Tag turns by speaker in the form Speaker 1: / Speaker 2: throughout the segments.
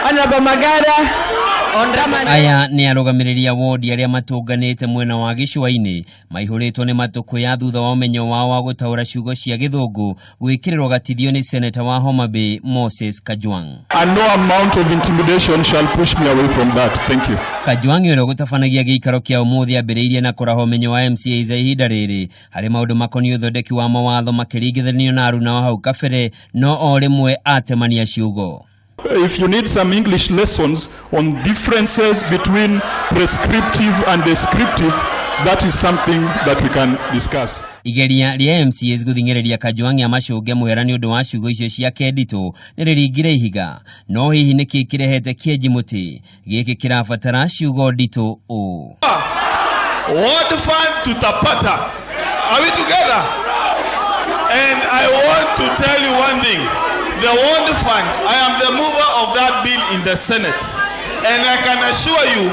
Speaker 1: Honorable Magara, Honorable
Speaker 2: Aya nĩ arũgamĩrĩri a wondi arĩa matũnganĩte mwena wa gĩcũa-inĩ maihũrĩtwo nĩ matũkũya thutha wa ũmenyo wao wa gũtaũra ciugo cia Gĩthũngũ gwĩkĩrĩrwo gatithio nĩ seneta wa Homa Bay Moses Kajwang'.
Speaker 3: And no amount of intimidation shall push me away from that. Thank you.
Speaker 2: Kajwang' ũrĩa ũgũtabanagia gĩikaro kĩa ũmũthĩ ambĩrĩirie na kũraha ũmenyo wa MCAs ihinda rĩrĩ harĩ maũndũ makoniĩ ũthondeki wa mawatho makĩringithanio na aruna o hau kabere, no o rĩmwe atemania ciugo.
Speaker 3: If you need some English lessons on differences between prescriptive and descriptive, that is something that we can discuss.
Speaker 2: Igeria rĩa MCAs gũthing'ĩrĩria Kajwang' amacũnge mũhera nĩ ũndũ wa ciugo icio ciake nditũ nĩ rĩringire ihiga. No hihi nĩkĩ kĩrehete kĩenji mũtĩ gĩkĩ kĩrabatara ciugo nditũ ũũ?
Speaker 4: Ward fund tutapata. Are we together? And I want to tell you one thing. The ward fund, I am the mover of that bill in the Senate. And I can assure you,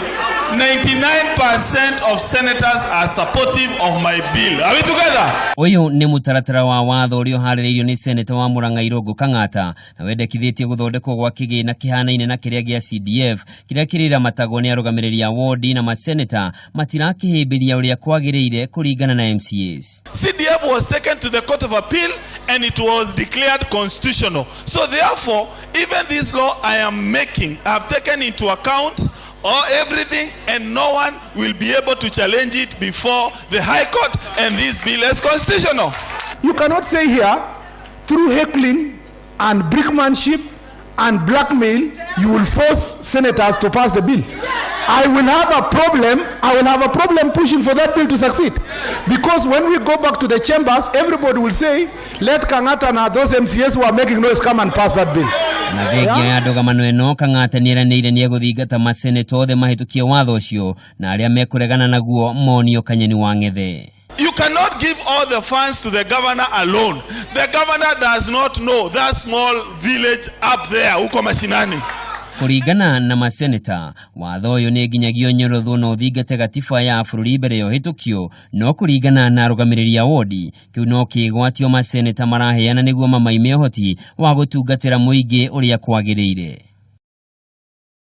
Speaker 4: 99% of senators are supportive of my bill. Are we together?
Speaker 2: Ũyũ nĩ mũtaratara wa watho ũrĩa ũharĩrĩirio nĩ seneta wa Murang'a Irũngũ Kang'ata na wendekithĩtie gũthondekwo gwa kĩgĩna kĩhanaine na kĩrĩa gĩa CDF kĩrĩa kĩrĩramatagwo nĩ arũgamĩrĩri a wondi na maseneta matirakĩhĩmbĩria ũrĩa kwagĩrĩire kũringana na MCAs.
Speaker 4: CDF was taken to the Court of Appeal and it was declared constitutional. So therefore, even this law I am making, I have taken into account all everything, and no one will be able to challenge it before the High Court, and this bill is constitutional.
Speaker 5: You cannot say here, through heckling and brickmanship and blackmail, you will force senators to pass the bill. I will have a problem. I will have a problem pushing for that bill to succeed. Because when we go back to the chambers, everybody will say, let Kangata and those MCAs who are making noise come and pass that bill.
Speaker 2: Na thengia ya ndũgamano ĩno, Kang'ata nĩeranĩire nĩegũthingata maseneta othe mahĩtũkie watho ũcio na arĩa mekũregana naguo monio kanyeni wa ng'ethe.
Speaker 4: You cannot give all the funds to the governor alone. The governor does not know that small village up there, huko mashinani.
Speaker 2: Kũringana na maseneta, watho ũyũ nĩ nginyagia ũnyorothwo na ũthingate gatiba ya bũrũri mbere ya ũhĩtũkio, no kũringana na arũgamĩrĩri a wondi, kĩu no kĩgwatio maseneta maraheana nĩguo mamaime ũhoti wa gũtungatĩra mũingĩ ũrĩa kwagĩrĩire.